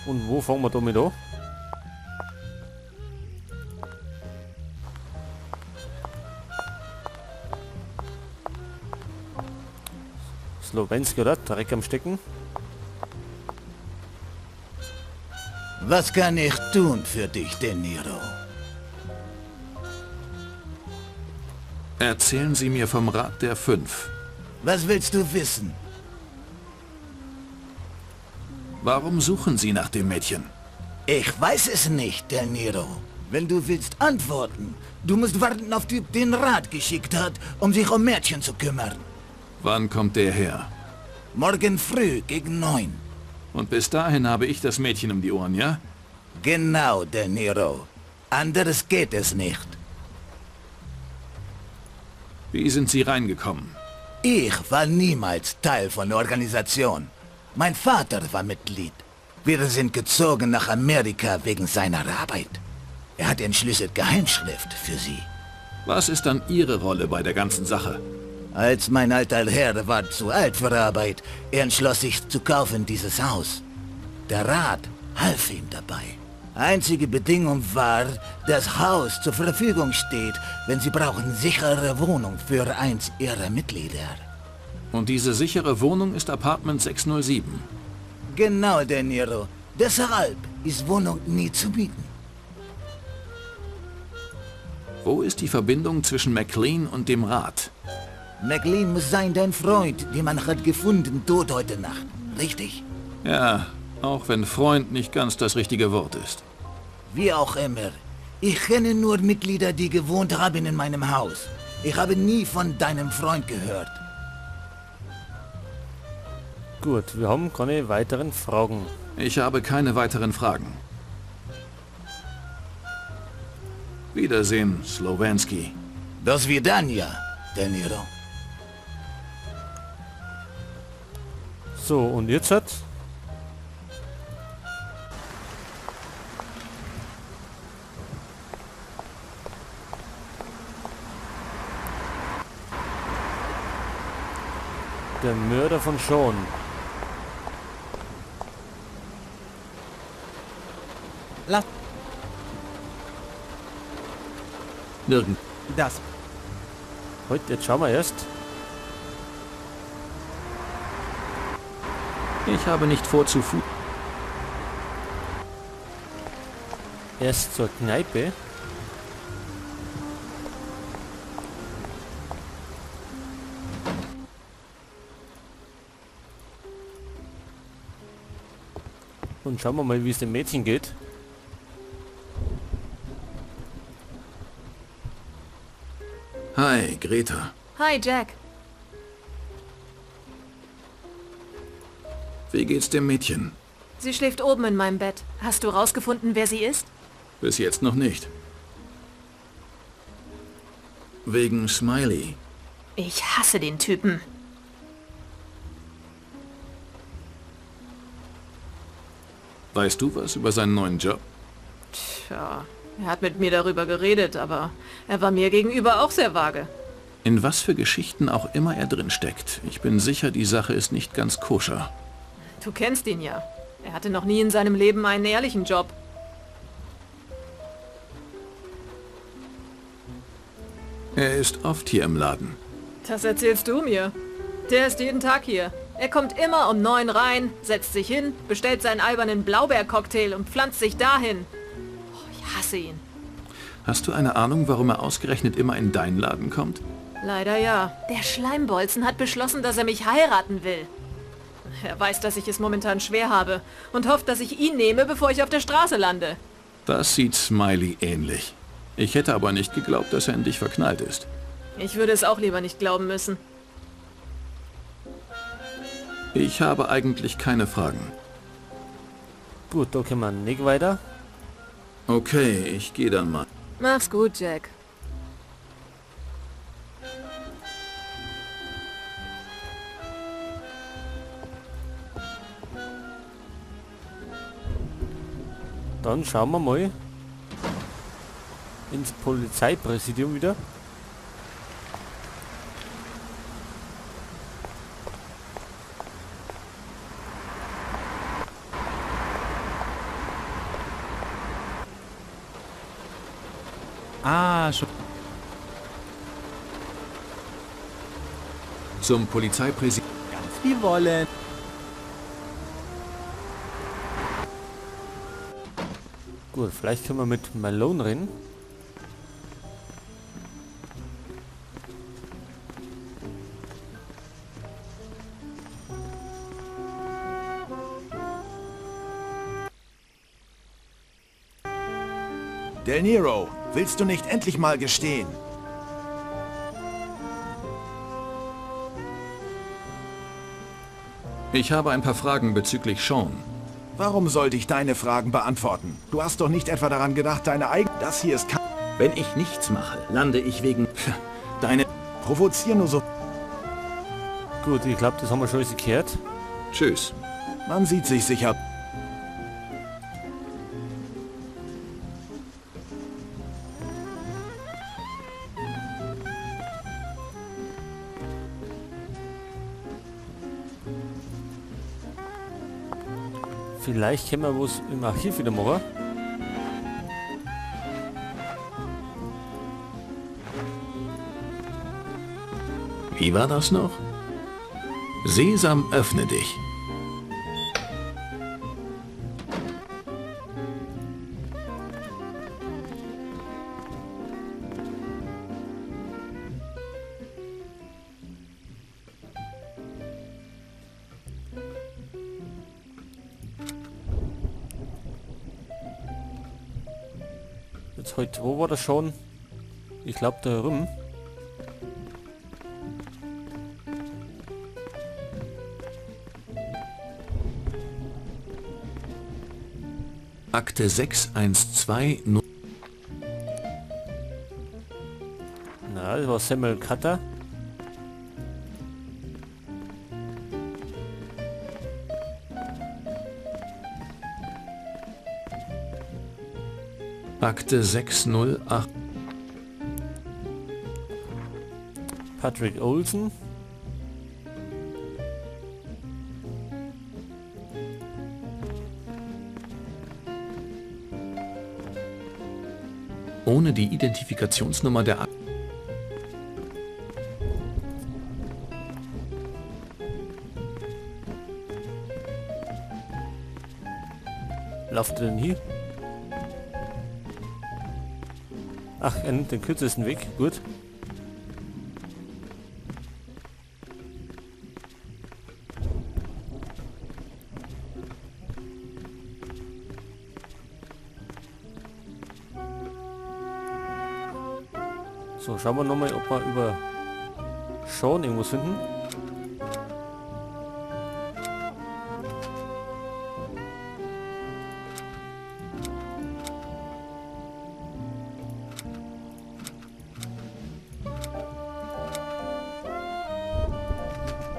Und wo fangen wir damit an? Slowensky, oder? Dreck am Stecken. Was kann ich tun für dich, De Niro? Erzählen Sie mir vom Rat der Fünf. Was willst du wissen? Warum suchen Sie nach dem Mädchen? Ich weiß es nicht, Del Niro. Wenn du willst antworten, du musst warten auf Typ, den Rat geschickt hat, um sich um Mädchen zu kümmern. Wann kommt der her? Morgen früh gegen 9. Und bis dahin habe ich das Mädchen um die Ohren, ja? Genau, Del Niro. Anderes geht es nicht. Wie sind Sie reingekommen? Ich war niemals Teil von der Organisation. Mein Vater war Mitglied. Wir sind gezogen nach Amerika wegen seiner Arbeit. Er hat entschlüsselt Geheimschrift für sie. Was ist dann Ihre Rolle bei der ganzen Sache? Als mein alter Herr war zu alt für Arbeit, er entschloss sich zu kaufen dieses Haus. Der Rat half ihm dabei. Einzige Bedingung war, dass Haus zur Verfügung steht, wenn sie brauchen sichere Wohnung für eins ihrer Mitglieder. Und diese sichere Wohnung ist Apartment 607. Genau, De Niro. Deshalb ist Wohnung nie zu mieten. Wo ist die Verbindung zwischen McLean und dem Rat? McLean muss sein dein Freund, den man hat gefunden, tot heute Nacht. Richtig? Ja, auch wenn Freund nicht ganz das richtige Wort ist. Wie auch immer. Ich kenne nur Mitglieder, die gewohnt haben in meinem Haus. Ich habe nie von deinem Freund gehört. Gut, wir haben keine weiteren Fragen. Ich habe keine weiteren Fragen. Wiedersehen, Slowensky. Das Vidania, De Niro. So, und jetzt hat... Der Mörder von Sean. Lass. Nirgend. Das. Heute, jetzt schauen wir erst. Ich habe nicht vor, zu Fuß. Erst zur Kneipe. Und schauen wir mal, wie es dem Mädchen geht. Hi, Greta. Hi, Jack. Wie geht's dem Mädchen? Sie schläft oben in meinem Bett. Hast du rausgefunden, wer sie ist? Bis jetzt noch nicht. Wegen Smiley. Ich hasse den Typen. Weißt du was über seinen neuen Job? Tja, er hat mit mir darüber geredet, aber er war mir gegenüber auch sehr vage. In was für Geschichten auch immer er drinsteckt. Ich bin sicher, die Sache ist nicht ganz koscher. Du kennst ihn ja. Er hatte noch nie in seinem Leben einen ehrlichen Job. Er ist oft hier im Laden. Das erzählst du mir. Der ist jeden Tag hier. Er kommt immer um 9 rein, setzt sich hin, bestellt seinen albernen Blaubeercocktail und pflanzt sich dahin. Oh, ich hasse ihn. Hast du eine Ahnung, warum er ausgerechnet immer in deinen Laden kommt? Leider ja. Der Schleimbolzen hat beschlossen, dass er mich heiraten will. Er weiß, dass ich es momentan schwer habe und hofft, dass ich ihn nehme, bevor ich auf der Straße lande. Das sieht Smiley ähnlich. Ich hätte aber nicht geglaubt, dass er in dich verknallt ist. Ich würde es auch lieber nicht glauben müssen. Ich habe eigentlich keine Fragen. Gut, da können wir nicht weiter. Okay, ich gehe dann mal. Mach's gut, Jack. Dann schauen wir mal ins Polizeipräsidium wieder. Ah, schon. Zum Polizeipräsidenten. Ganz wie wollen. Gut, vielleicht können wir mit Malone reden. Del Nero, willst du nicht endlich mal gestehen? Ich habe ein paar Fragen bezüglich Sean. Warum sollte ich deine Fragen beantworten? Du hast doch nicht etwa daran gedacht, deine eigene... Das hier ist kein... Wenn ich nichts mache, lande ich wegen... Deine... Provozier nur so... Gut, ich glaube, das haben wir schon alles gehört. Tschüss. Man sieht sich sicher. Vielleicht können wir was im Archiv wieder machen. Wie war das noch? Sesam, öffne dich. Jetzt heute, wo war das schon? Ich glaube da herum. Akte 6120. Na, das war Samuel Cutter. Akte 608. Patrick Olsen. Ohne die Identifikationsnummer der Akte. Lauft ihr denn hier? Ach, er nimmt den kürzesten Weg. Gut. So, schauen wir nochmal, ob wir über Sean irgendwas finden.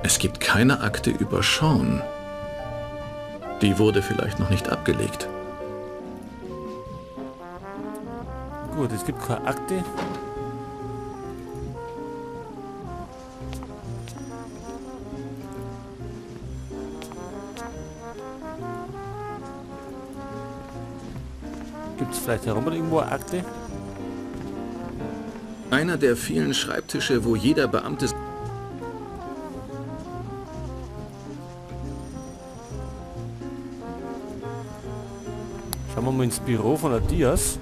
Es gibt keine Akte über Sean. Die wurde vielleicht noch nicht abgelegt. Gut, es gibt keine Akte. Gibt es vielleicht herum irgendwo eine Akte? Einer der vielen Schreibtische, wo jeder Beamte... Schauen wir mal ins Büro von der Diaz.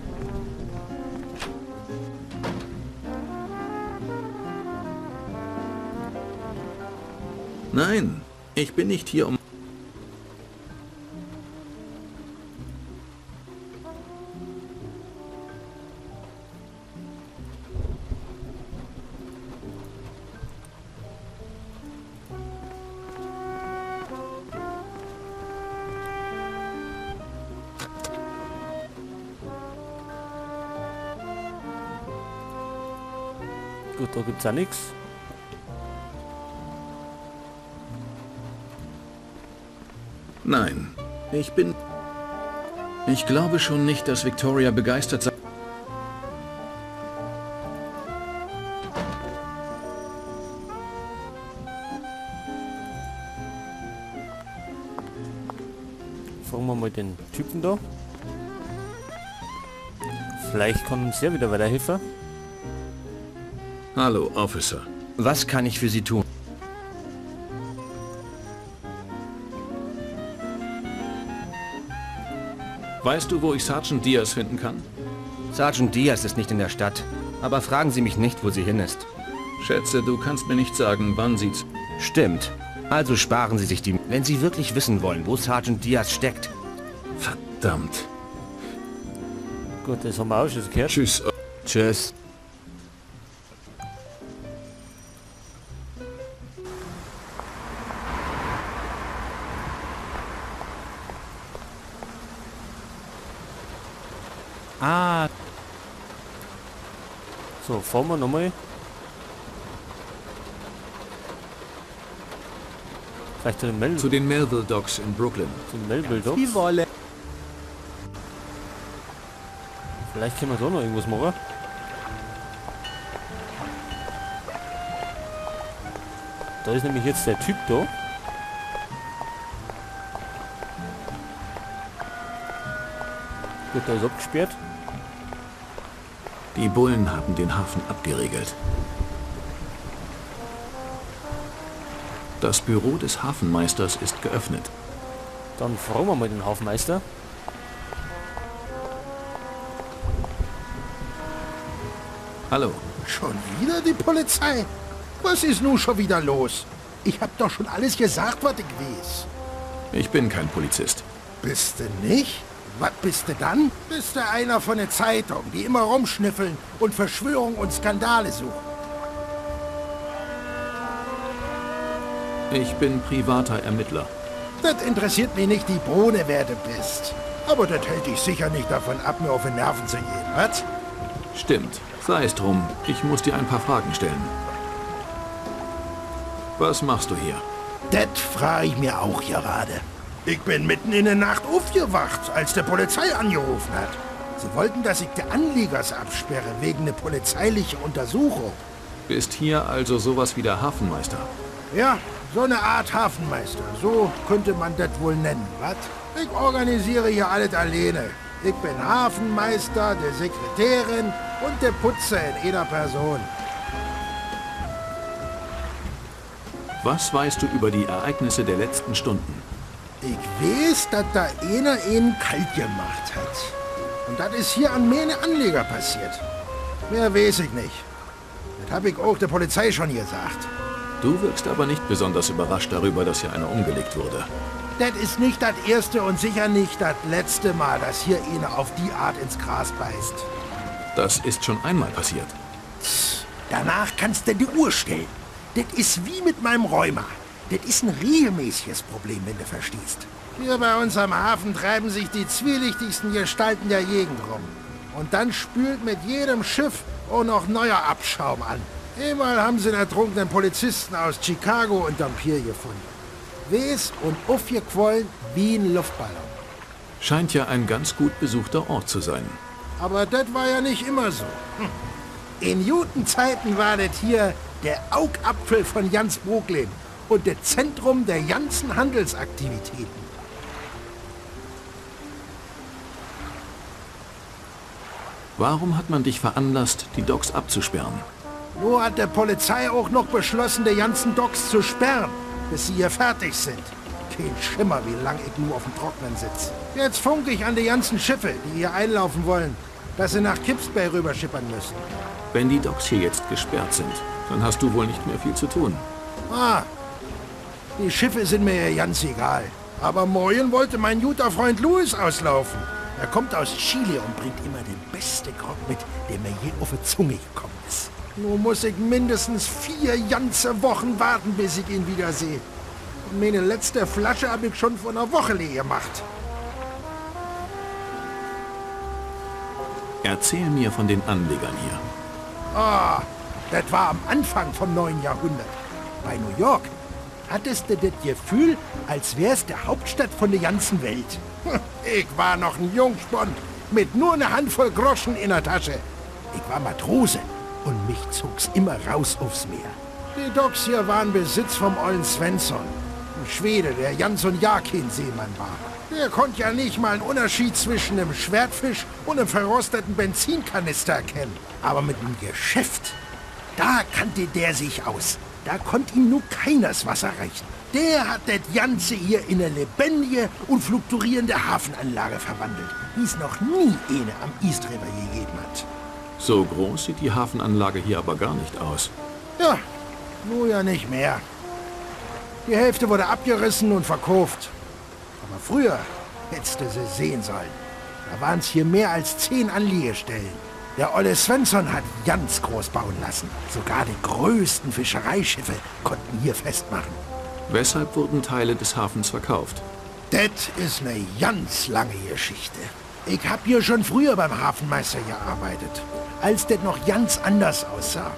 Nein, ich bin nicht hier, um... Gut, da gibt's auch nichts. Nein, ich bin... Ich glaube schon nicht, dass Victoria begeistert sei. Fragen wir mal den Typen da. Vielleicht kann uns der wieder weiterhelfen. Hallo, Officer. Was kann ich für Sie tun? Weißt du, wo ich Sergeant Diaz finden kann? Sergeant Diaz ist nicht in der Stadt. Aber fragen Sie mich nicht, wo sie hin ist. Schätze, du kannst mir nicht sagen, wann sie... Stimmt. Also sparen Sie sich die... Wenn Sie wirklich wissen wollen, wo Sergeant Diaz steckt. Verdammt. Gut, das haben wir auch schon gehört. Tschüss. Tschüss. Ah. So, fahren wir nochmal. Vielleicht zu den Melville. Zu den Melville Docks in Brooklyn. Zu den Melville Docks. Die Wolle. Vielleicht können wir da noch irgendwas machen. Da ist nämlich jetzt der Typ da. Gut, da ist abgesperrt. Die Bullen haben den Hafen abgeriegelt. Das Büro des Hafenmeisters ist geöffnet. Dann fragen wir mal den Hafenmeister. Hallo. Schon wieder die Polizei? Was ist nun schon wieder los? Ich hab doch schon alles gesagt, was ich weiß. Ich bin kein Polizist. Bist du nicht? Was bist du dann? Bist du einer von der Zeitung, die immer rumschnüffeln und Verschwörungen und Skandale suchen? Ich bin privater Ermittler. Das interessiert mich nicht die Bohne, wer du bist. Aber das hält dich sicher nicht davon ab, mir auf die Nerven zu gehen, was? Stimmt. Sei es drum. Ich muss dir ein paar Fragen stellen. Was machst du hier? Das frage ich mir auch gerade. Ich bin mitten in der Nacht aufgewacht, als der Polizei angerufen hat. Sie wollten, dass ich die Anliegers absperre, wegen einer polizeilichen Untersuchung. Bist hier also sowas wie der Hafenmeister? Ja, so eine Art Hafenmeister. So könnte man das wohl nennen, was? Ich organisiere hier alles alleine. Ich bin Hafenmeister, der Sekretärin und der Putzer in einer Person. Was weißt du über die Ereignisse der letzten Stunden? Ich weiß, dass da einer einen kalt gemacht hat. Und das ist hier an meine Anleger passiert. Mehr weiß ich nicht. Das habe ich auch der Polizei schon gesagt. Du wirkst aber nicht besonders überrascht darüber, dass hier einer umgelegt wurde. Das ist nicht das erste und sicher nicht das letzte Mal, dass hier einer auf die Art ins Gras beißt. Das ist schon einmal passiert. Danach kannst du die Uhr stellen. Das ist wie mit meinem Rheuma. Das ist ein regelmäßiges Problem, wenn du verstehst. Hier bei uns am Hafen treiben sich die zwielichtigsten Gestalten der Gegend rum. Und dann spült mit jedem Schiff auch noch neuer Abschaum an. Einmal haben sie einen ertrunkenen Polizisten aus Chicago unterm Pier gefunden. Weiß und aufgequollen wie ein Luftballon. Scheint ja ein ganz gut besuchter Ort zu sein. Aber das war ja nicht immer so. In guten Zeiten war das hier der Augapfel von Jans Brooklyn und das Zentrum der ganzen Handelsaktivitäten. Warum hat man dich veranlasst, die Docks abzusperren? Nur hat der Polizei auch noch beschlossen, die ganzen Docks zu sperren, bis sie hier fertig sind. Kein Schimmer, wie lange ich nur auf dem Trockenen sitze. Jetzt funke ich an die ganzen Schiffe, die hier einlaufen wollen, dass sie nach Kips Bay rüberschippern müssen. Wenn die Docks hier jetzt gesperrt sind, dann hast du wohl nicht mehr viel zu tun. Ah, die Schiffe sind mir ja ganz egal. Aber morgen wollte mein guter Freund Louis auslaufen. Er kommt aus Chile und bringt immer den besten Grog mit, der mir je auf die Zunge gekommen ist. Nun muss ich mindestens 4 ganze Wochen warten, bis ich ihn wiedersehe. Und meine letzte Flasche habe ich schon vor einer Woche leer gemacht. Erzähl mir von den Anlegern hier. Ah, das war am Anfang vom neuen Jahrhundert. Bei New York hattest du das Gefühl, als wär's der Hauptstadt von der ganzen Welt. Ich war noch ein Jungspund mit nur einer Handvoll Groschen in der Tasche. Ich war Matrose und mich zog's immer raus aufs Meer. Die Docks hier waren Besitz vom ollen Svensson, ein Schwede, der ganz und gar kein Seemann war. Der konnte ja nicht mal einen Unterschied zwischen einem Schwertfisch und einem verrosteten Benzinkanister erkennen. Aber mit dem Geschäft, da kannte der sich aus. Da konnte ihm nur keiner das Wasser reichen. Der hat das Ganze hier in eine lebendige und fluktuierende Hafenanlage verwandelt, wie es noch nie eine am East River gegeben hat. So groß sieht die Hafenanlage hier aber gar nicht aus. Ja, nur ja nicht mehr. Die Hälfte wurde abgerissen und verkauft. Aber früher hättest du sie sehen sollen. Da waren es hier mehr als 10 Anliegestellen. Der Olle Svensson hat ganz groß bauen lassen. Sogar die größten Fischereischiffe konnten hier festmachen. Weshalb wurden Teile des Hafens verkauft? Das ist eine ganz lange Geschichte. Ich hab hier schon früher beim Hafenmeister gearbeitet, als das noch ganz anders aussah.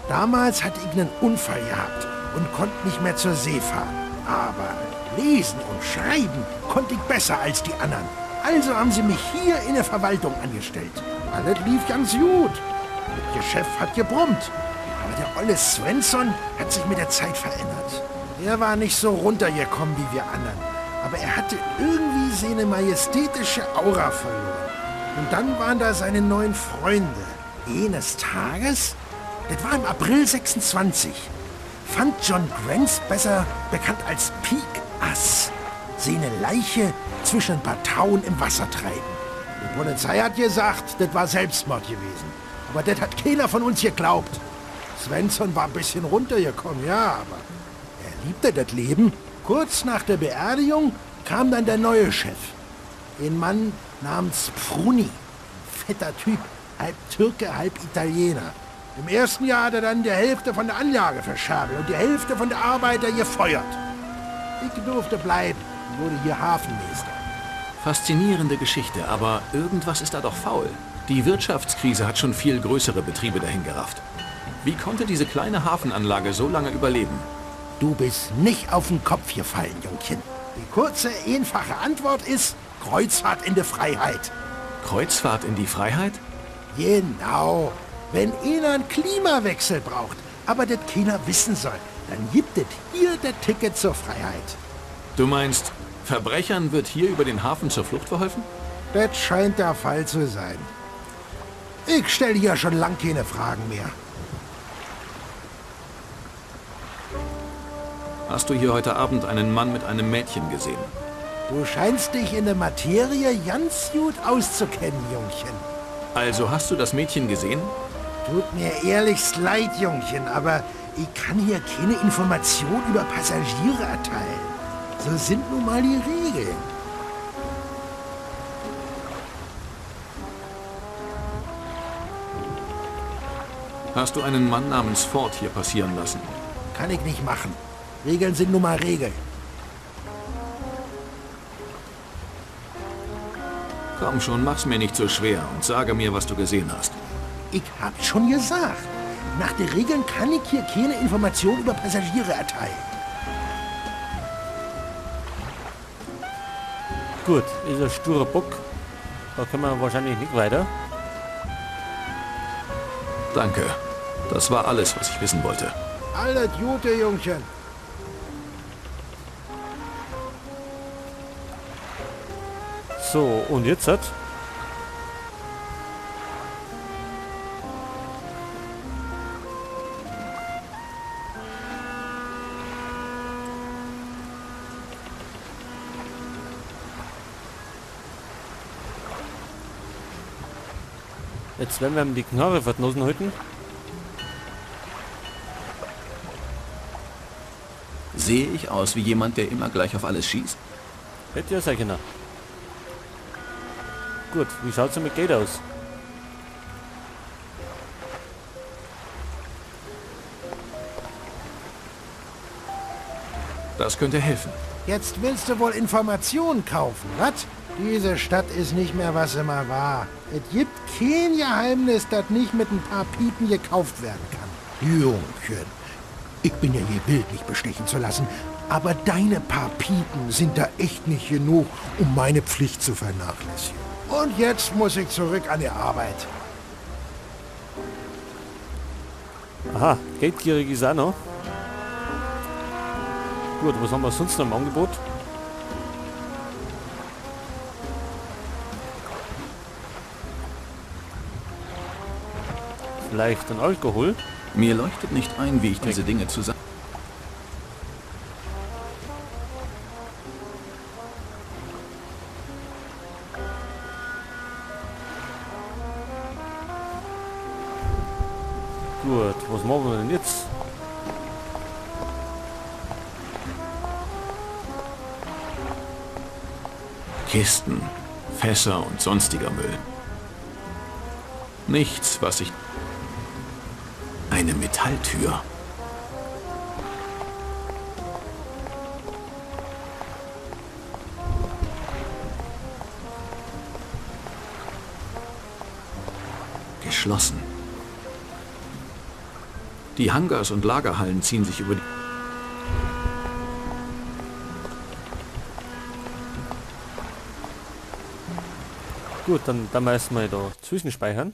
Damals hatte ich einen Unfall gehabt und konnte nicht mehr zur See fahren. Aber lesen und schreiben konnte ich besser als die anderen. Also haben sie mich hier in der Verwaltung angestellt. Alles lief ganz gut. Das Geschäft hat gebrummt. Aber der olle Svensson hat sich mit der Zeit verändert. Er war nicht so runtergekommen wie wir anderen. Aber er hatte irgendwie seine majestätische Aura verloren. Und dann waren da seine neuen Freunde. Eines Tages, das war im April 26, fand John Grants, besser bekannt als Peak Ass, seine Leiche zwischen ein paar Tauen im Wasser treiben. Die Polizei hat gesagt, das war Selbstmord gewesen. Aber das hat keiner von uns geglaubt. Svensson war ein bisschen runtergekommen, ja, aber er liebte das Leben. Kurz nach der Beerdigung kam dann der neue Chef. Ein Mann namens Pruni. Fetter Typ, halb Türke, halb Italiener. Im ersten Jahr hat er dann die Hälfte von der Anlage verscherbelt und die Hälfte von der Arbeiter gefeuert. Ich durfte bleiben und wurde hier Hafenmeister. Faszinierende Geschichte, aber irgendwas ist da doch faul. Die Wirtschaftskrise hat schon viel größere Betriebe dahingerafft. Wie konnte diese kleine Hafenanlage so lange überleben? Du bist nicht auf den Kopf gefallen, Jungchen. Die kurze, einfache Antwort ist Kreuzfahrt in die Freiheit. Kreuzfahrt in die Freiheit? Genau. Wenn einer einen Klimawechsel braucht, aber das keiner wissen soll, dann gibt es hier das Ticket zur Freiheit. Du meinst, Verbrechern wird hier über den Hafen zur Flucht verholfen? Das scheint der Fall zu sein. Ich stelle hier schon lang keine Fragen mehr. Hast du hier heute Abend einen Mann mit einem Mädchen gesehen? Du scheinst dich in der Materie ganz gut auszukennen, Jungchen. Also hast du das Mädchen gesehen? Tut mir ehrlichst leid, Jungchen, aber ich kann hier keine Information über Passagiere erteilen. So sind nun mal die Regeln. Hast du einen Mann namens Ford hier passieren lassen? Kann ich nicht machen. Regeln sind nun mal Regeln. Komm schon, mach's mir nicht so schwer und sage mir, was du gesehen hast. Ich hab schon gesagt. Nach den Regeln kann ich hier keine Information über Passagiere erteilen. Gut, ist ein sturer Bock. Da können wir wahrscheinlich nicht weiter. Danke. Das war alles, was ich wissen wollte. Alles Gute, Jungchen. So, und jetzt hat... Jetzt werden wir ihm die Knarre vor die Nase halten. Sehe ich aus wie jemand, der immer gleich auf alles schießt? Hätte ja sein können. Gut, wie schaut's denn mit Geld aus? Das könnte helfen. Jetzt willst du wohl Informationen kaufen, was? Diese Stadt ist nicht mehr, was sie mal war. Es gibt kein Geheimnis, das nicht mit ein paar Piepen gekauft werden kann. Jungchen, ich bin ja gewillt, mich bestechen zu lassen, aber deine paar Piepen sind da echt nicht genug, um meine Pflicht zu vernachlässigen. Und jetzt muss ich zurück an die Arbeit. Aha, geldgierig ist auch noch. Gut, was haben wir sonst noch im Angebot? Vielleicht ein Alkohol. Mir leuchtet nicht ein, wie ich diese Dinge zusammen... Gut, was machen wir denn jetzt? Kisten, Fässer und sonstiger Müll. Nichts, was ich... Eine Metalltür. Geschlossen. Die Hangars und Lagerhallen ziehen sich über die... Gut, dann erstmal da zwischenspeichern.